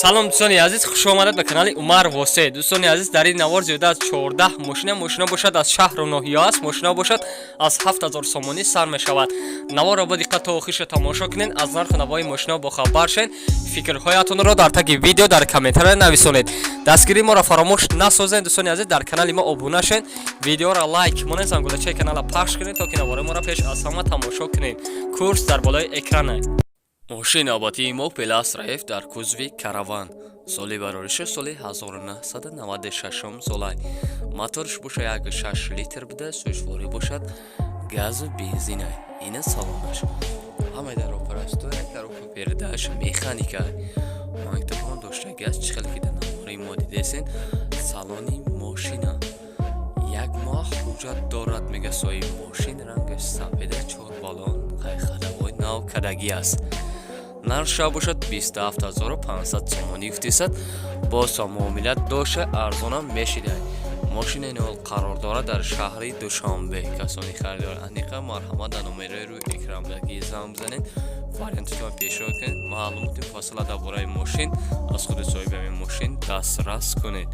Салом, дӯстони азиз, хуш омадед ба канали Умар Восе. Дӯстони азиз, дар ин навор зиёда аз 14 мошина бошад, аз шаҳру ноҳия аст, мошина бошад, аз 7000 сомонӣ сар мешавад. Наворро бо диққат то охирша тамошо кунед, аз нарху навои мошина бохабар шед. Фикрҳоятонро дар таги видео дар комментария нависонед. Дастгирии моро фаромӯш насозед. Дӯстони азиз, дар канали мо обуна шед, видеоро лайк монед, зангулачаи канала пахш кунед, то ки навораи моро пеш аз ҳама тамошо кунед. Курс дар болои экрана. Мошини навбатии мо Опел Астра Ф дар кузови Караван, соли барориша соли 1996 солай, моторш боша 1,6 литр буда, сӯзишворӣ бошад газу бензинай. Ина салонаш, ҳамаи даро простой, коробка передач механика, магнитофон доштаги аст. Чӣ хеле ки дар навораи мо дидесен, салони мошина, як моҳ ҳуҷҷат дорад, мега соҳиби мошин. Рангаш сафеда, чор баллон ходовой нав кадагӣ аст. Нархша бошад 27 500 сомонӣ гуфтисад, боз муомила дошта, арзонам мешидай. Мошина инҳол қарор дорад дар шаҳри Душанбе. Касони харидор аниқа, марҳамат, дар номерои рӯи экрандагӣ занг бизанед, вариантитон пешниҳод кунед, маълумоти муфассала дар бораи мошин аз худи соҳиби ҳамин мошин дастрас кунед.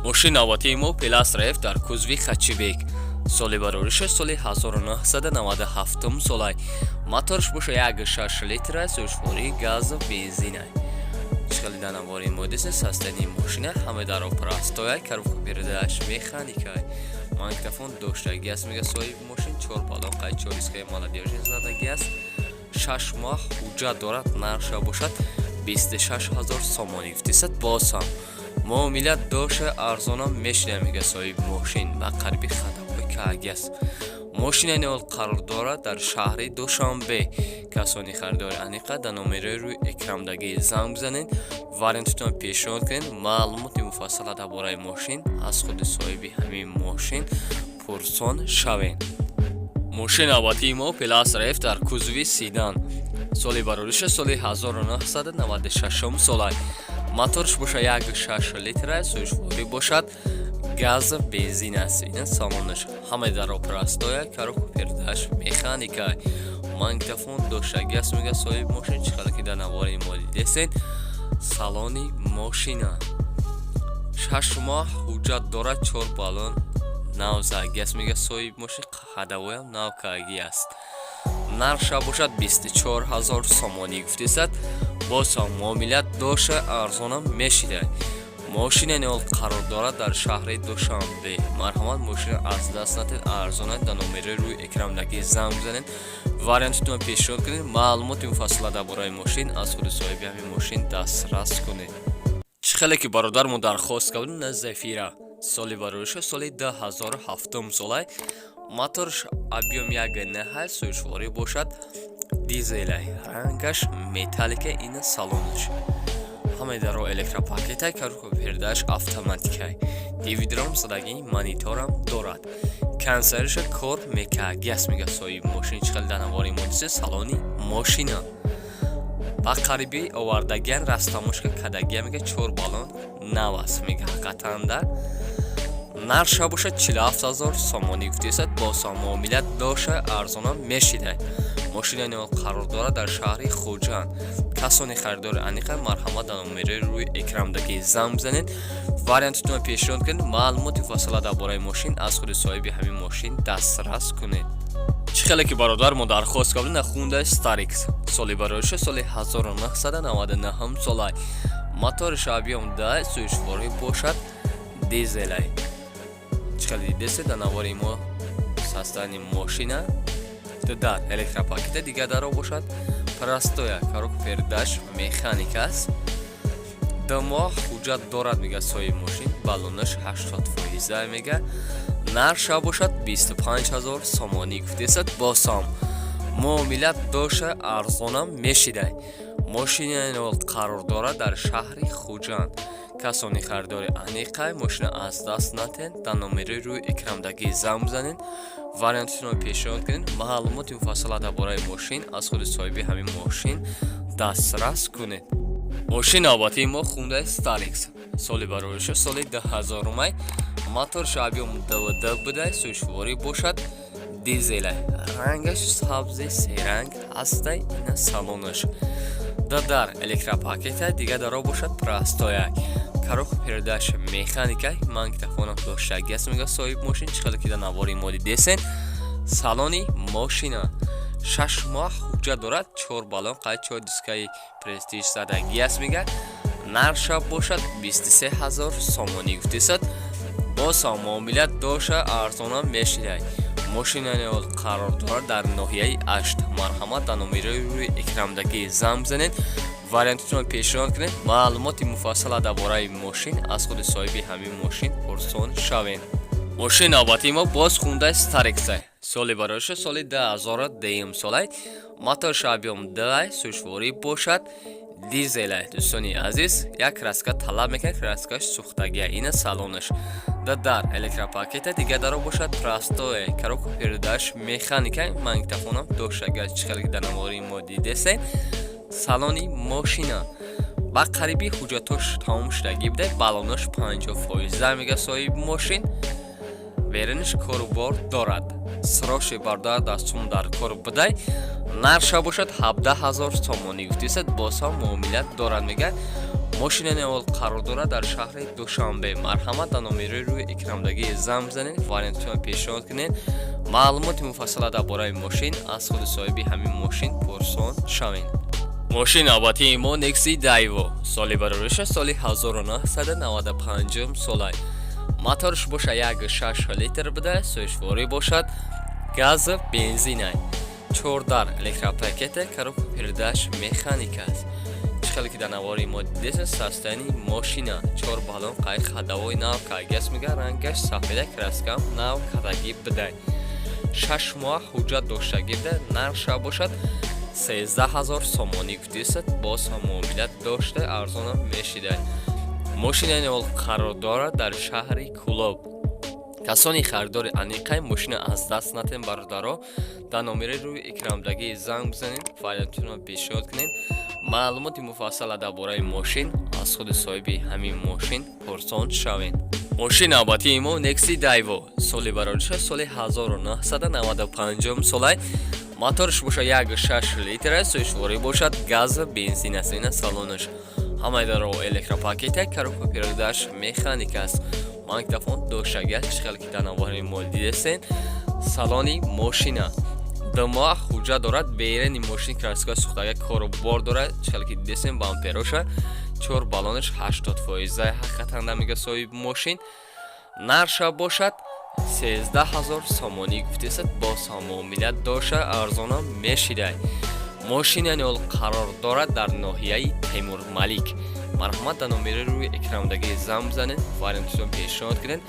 Мошини навбатии мо Опел Астра Ф дар кузови хэтчбек, соли барориша соли 1997 солай, моторш боша 1,6 литра, сӯзишвории газу бензинай. Чӣ хеле дар навори мо дидем, состояние мошина, ҳама даро простой, коробка передач механикай, магнитофон доштагӣ аст, мега соҳиби мошин. Чор баллон қай, чор дискаи молодёжный задагӣ аст. 6 моҳ ҳуҷҷат дорад. Нархша бошад 26 000 сомонӣ гуфтисад, боз ҳам муомила дошта, арзонам мешида, мега соҳиби мошин. Ба қариби ходовой каги аст. Мошина инҳол қарор дорад дар шаҳри Душанбе. Касони харидори аниқа, дар номерои рӯи экрандагӣ занг бизанед, вариантитон пешниҳод кунед, маълумоти муфассала дар бораи мошин аз худи соҳиби ҳамин мошин пурсон шавед. Мошини навбатии мо Опел Астра Ф дар кузови седан, соли барориша соли 1996 солай, моторш боша 1,6 литра, сӯзишворӣ бошад газ, бензин аст. Ина салонаш, ҳамаи даро простой, коробка передач механика, магнитофон доштагӣ аст, мега соҳиби мошин. Чӣ хеле ки дар навори мо дидесен, салони мошина, 6 моҳ ҳуҷҷат дорад, чор баллон навзагӣ аст, мега соҳиби мошин. Ходовой ам навкагӣ аст. Нархша бошад 24 000 сомонӣ гуфтесад, боз ҳам муомила дошта, арзонам мешида. Мошина инҳол қарор дорад дар шаҳри Душанбе. Марҳамат, мошина аз даст натед, арзонад. Дар номерои рӯи экрандагӣ занг бизанед, вариантитон пешниҳод кунед, маълумоти муфассала дар бораи мошин аз худи соҳиби ҳамин мошин дастрас кунед. Чӣ хеле ки бародармо дархост кардем, на Зафира, соли барориша соли 2007 солай, моторш объём 1,9, сӯзишворӣ бошад дизелай, рангаш металлика. Ина салонаш, ҳамаи даро электропакетай, коробка передач автоматикай, дивидром задагӣ, мониторам дорад, кондиционерша кор мекард аст, мега соҳиби мошин. Чӣ хеле дар навори мо дисе, салони мошина ба қарибӣ овардагиан, растаможка кардагия, мега. Чор баллон нав аст, мега. Ҳақиқатанда нархша бошад 47 000 сомонӣ гуфтесад, боз ҳам муомила дошта, арзонам мешида. Мошина инҳол қарор дорад дар шаҳри Хуҷанд. Касони харидори аниқа, марҳамат, дар номерои рӯи экрандагӣ занг бизанед, вариантитон пешниҳод кунед, маълумоти муфассала дар бораи мошин аз худи соҳиби ҳамин мошин дастрас кунед. Чӣ хеле ки бародар мо дархост кардем, на Хундай Старикс, соли барориша соли 1999 солай, моториш объём да, сӯзишворӣ бошад дизелай. Чӣ хеле дидесе дар навори мо, состояние мошина, дар электропакета, дигар даро бошад простой, коробка передач механика аст. 2 моҳ ҳуҷҷат дорад, мега соҳиби мошин. Баллонаш 80 фоиза, мега. Нархша бошад 25 000 сомонӣ гуфтесад, боз ҳам муомила дошта, арзонам мешидай. Мошина қарор дорад дар шаҳри Хуҷанд. Касони харидори аниқай, мошина аз даст натен, дар номерои рӯи экрандагӣ занг бизанед, вариантитонро пешниҳод кунед, маълумоти муфассала дар бораи мошин аз худи соҳиби ҳамин мошин дастрас кунед. Мошини навбатии мо Хундай Старикс, соли барориша соли 2000-умай, моторш объём двд буда, сӯзишворӣ бошад дизелай, рангаш сабзи серанг ҳастай. Ина салонаш. Дар электропакета, дига даро бошад простоя. Коробка передач механика, магнитофонам доштагӣ аст, мега соҳиб мошин. Чӣ хеле ки дар навори мо дидесен, салони мошина 6 моҳ ҳуҷҷат дорад, чор баллон қайд, чор дискаи Престиж задагӣ аст. Мега, нархша бошад 23 000 сомонӣ гуфтесад, боз ҳам муомила доша, арзонам мешидай. Мошина қарор дорад дар ноҳияи Ашт. Марҳамат, дар номерои рӯи экрандагӣ занг бизанед, вариантотонро пешниҳод кунед, маълумоти муфассала дар бораи мошин аз худи соҳиби ҳамин мошин пурсон шавед. Мошини навбатии мо боз Хундай Старекса. Соли бароиша соли 2010 солай, мотор объём дай, сӯшворӣ бошад дизелай. Дӯстони азиз, як краска талаб мекунад, краскаш сӯхтагия. Ина салонаш, дар электропакета, дига даро бошад простое, коробка передач механика, магнитофонам доштага. Чӣ хеле дар навори мо дидесен, салони мошина ба қариби ҳуҷҷатош тамом шудагӣ буда, баллонош 50 фоиза, мега соҳиби мошин. Беруниш корубор дорад, сроши бардар дастум дар кор будай. Нархша бошад 17 000 сомонӣ гуфтисад, боз ҳам муомила дорад, мега. Мошина невол қарор дорад дар шаҳри Душанбе. Марҳамат, дар номерои рӯи экрандагӣ занг бизанед, вариантотонро пешниҳод кунед, маълумоти муфассала дар бораи мошин аз худи соҳиби ҳамин мошин пурсон шавед. Мошини навбатии мо Некси Дайво. Соли барориша соли 1995 солай, моторш боша 1,6 литр буда, сӯшворӣ бошад газ бензинай, чордар электропакета, коробка передач механика аст. Чӣ хеле ки дар навори мо дидесен, состояние мошина чор баллон қай, ходовой нав кагас, мега, рангаш сафеда, краскам нав кадагӣ бидай. 6 моҳ ҳуҷҷат доштагӣ буда, нархша бошад 13 000 сомонӣ гуфтисад, боз ҳам муомила дошта, арзонам мешидай. Мошина ҳол қарор дорад дар шаҳри Кӯлоб. Касони харидори аниқай мошина аз даст натен, бародаро, дар номери рӯи экрандагӣ занг бизанед, вариантотонро пешниҳод кунед, маълумоти муфассала дар бораи мошин аз худи соҳиби ҳамин мошин пурсон шавед. Мошини навбатии мо Некси Дайво. Соли барориша соли 1995 солай, моторш боша 1,6 литр, сӯшворӣ бошад газ бензин аст. Ина салонаш, ҳамаи даро электропакета, коробка передач механика аст, магнитофон доштагӣ аст. Чӣ хеле ки дар навори мо дидесен, салони мошина 2 моҳ ҳуҷҷат дорад, берени мошин краска сӯхтага, кору бор дорад. Чӣ хеле ки дидесен, бампероша, чор баллонаш 80 фоиза ҳақиқатан, мега соҳиби мошин. Нархша бошад 13 000 сомонӣ гуфтесад, боз ҳам муомила доша, арзонам мешидай. Мошина ҳол қарор дорад дар ноҳияи Темурмалик. Марҳамат, дар номери рӯи экрандагӣ занг бизанед, вариантотон пешниҳод кунед,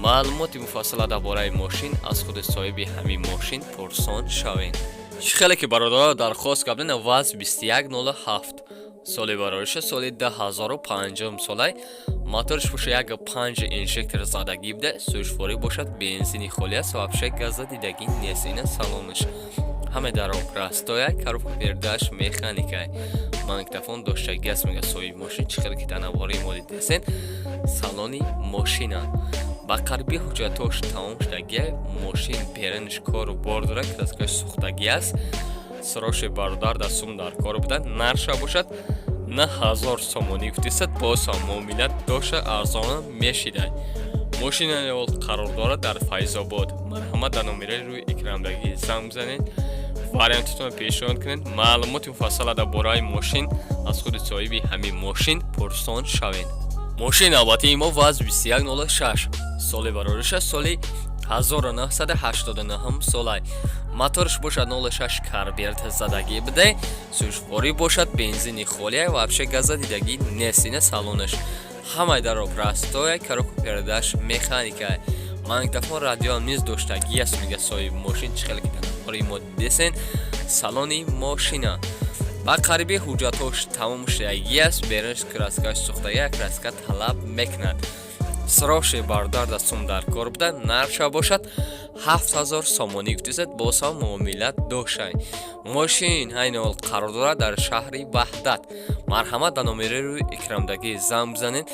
маълумоти муфассала дар бораи мошин аз худи соҳиби ҳамин мошин пурсон шавед. Чӣ хеле ки, бародаро, дархост кардем, ВАЗ 2107. Соли барориша соли 2005 солай, моторш боша 1,5 инжектор задагӣ буда, сӯшворӣ бошад бензини холӣ аст, вообще газа дидагӣ нест. Ина салонаш, ҳама даро простоя, коробка передач механика, магнитофон доштагӣ аст, мега соҳиби мошин. Чӣ хеле ки дар навори мо дидесен, салони мошина ба қариби ҳуҷҷатош тамом шудагия. Мошин беруниш кору бор дорад, краскаш сӯхтагӣ аст, сроши бародар дастум дар кор буда. Нархша бошад 9000 сомонӣ гуфтисад, боз ҳам муомила доша, арзона мешидай. Мошина қарор дорад дар Файзобод. Марҳамат, дар номераи рӯи экрандагӣ занг бизанед, вариантотонро пешниҳод кунед, маълумоти муфассала дар бораи мошин аз худи соҳиби ҳамин мошин пурсон шавед. Мошини навбатии мо ВАЗ 2106. Соли барориша соли 1989 солай, моторш бошад 06 карбюратор задагӣ буде, сӯшворӣ бошад бензини холия, вообще газа дидагӣ нест. Ина салонаш, ҳамаи даро простоя, коробка передач механика, магнитофон, радиоам низ доштагӣ аст, мега соҳиби мошин. Чӣ хеле ки дар навори мо дидесен, салони мошина ба қариби ҳуҷҷатҳош тамом шудагӣ аст, берунаш краскаш сӯхтагӣ, краска талаб мекунад, сроши бародар дастум дар кор буда. Нархша бошад 7000 сомонӣ гуфтисад, боз ҳам муомила дошай. Мошин айни ҳол қарор дорад дар шаҳри Ваҳдат. Марҳамат, дар номераи рӯи экрандагӣ занг бизанед,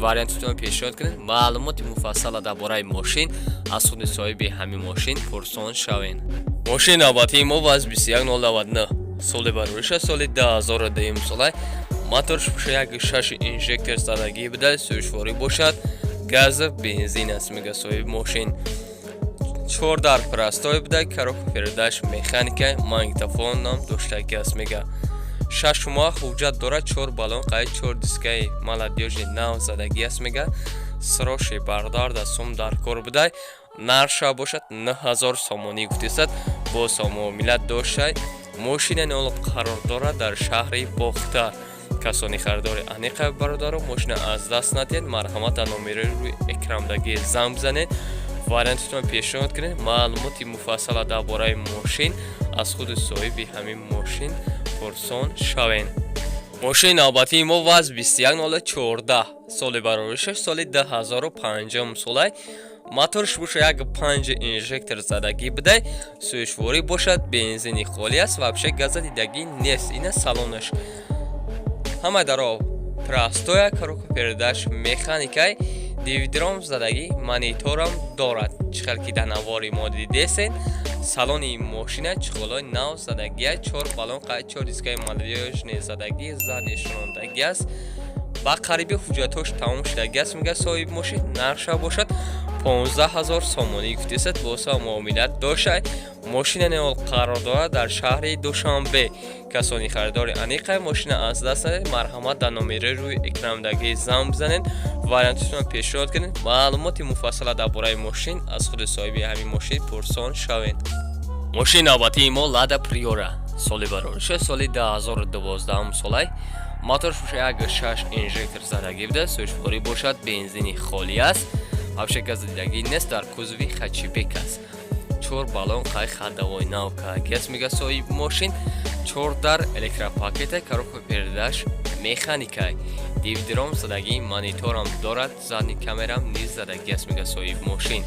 вариантотонро пешниҳод кунед, маълумоти муфассала дар бораи мошин аз худи соҳиби ҳамин мошин пурсон шавед. Мошини навбатии мо ВАЗ 21099. Соли барориша соли 2010 сола. Моторш боша 1,6, инжектор задагӣ буда. Сӯзишворӣ бошад газ, бензин аст, мега соҳиби мошин. Чор дар простой буда, коробка передач механика, магнитофонам доштагӣ аст, мега. 6 моҳ ҳуҷҷат дорад, чор баллон қайд, чор дискаи молодёжный нав задагӣ аст, мега. Сроши бардар да сум дар кор будай. Нарша бошад 9000 сомонӣ гуфтесад, бо муомила доштай. Мошина нол қарор дорад дар шаҳри Бохтар. Касони харидори аниқа, бародаро, мошина аз даст надиҳед. Марҳамат, дар номерои рӯи экрандагӣ занг бизанед, вариантитон пешниҳод кунед. Маълумоти муфассала дар бораи мошин аз худи соҳиби ҳамин мошин пурсон шавед. Мошини навбатии мо ВАЗ 21014, соли бароришаш соли 2005 солай. Моторш боша 1,5, инжектор задагӣ будай. Сӯзишворӣ бошад бензини холӣ аст, вообще газа дидагӣ нест. Ина салонаш, ҳама даро простоя, коробка передач механикай, дивидиром задагӣ, мониторам дорад. Чӣ хел ки дар навори мо дидесен, салони мошина чиқолои нав задагия, чор баллон қайд, чор дискаи молодёжный задагӣ, задний шунондагӣ аст. Ба қариби ҳуҷҷатҳош тамом шудагӣ аст, мега соҳиби мошин. Нарша бошад 15 ҳазор сомонӣ гуфтесад, боса муомилат дошай. Мошина неол қарор дорад дар шаҳри Душанбе. Касони харидори аниқа, мошина аз даст надед. Марҳамат, дар номерои рӯи экрандагӣ занг бизанед, вариантитон пешниҳод кунед. Маълумоти муфассала дар бораи мошин аз худи соҳиби ҳамин мошин пурсон шавед. Мошини навбатии мо Лада Приора, соли барориша соли 2012 солай. Моторш боша 1,6, инжектор задагӣ буда. Сӯзишворӣ бошад бензини холӣ аст, вообще газидагӣ нест. Дар кузови хэтчбек аст, чор баллон қай, ходовой нав кагиаст, мега соҳиби мошин. Чор дар электропакета, коробка передач механикай, дивидиром задагӣ, мониторам дорад, задний камерам низ задагӣ аст, мега соҳиби мошин.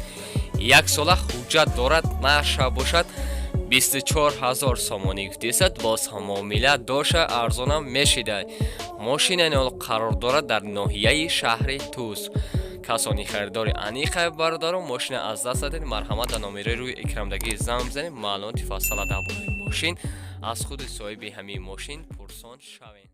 Як сола ҳуҷҷат дорад. Нарша бошад 24 ҳазор сомонӣ гуфтесад, боз муомила доша, арзонам мешида. Мошина қарор дорад дар ноҳияи шаҳри Тус. Касони харидори аниқа, бародаро, мошина аз даст надед. Марҳамат, дар номерои рӯи экрандагӣ занг бизанед, маълумоти фасала дар бораи мошин аз худи соҳиби ҳамин мошин пурсон шавед.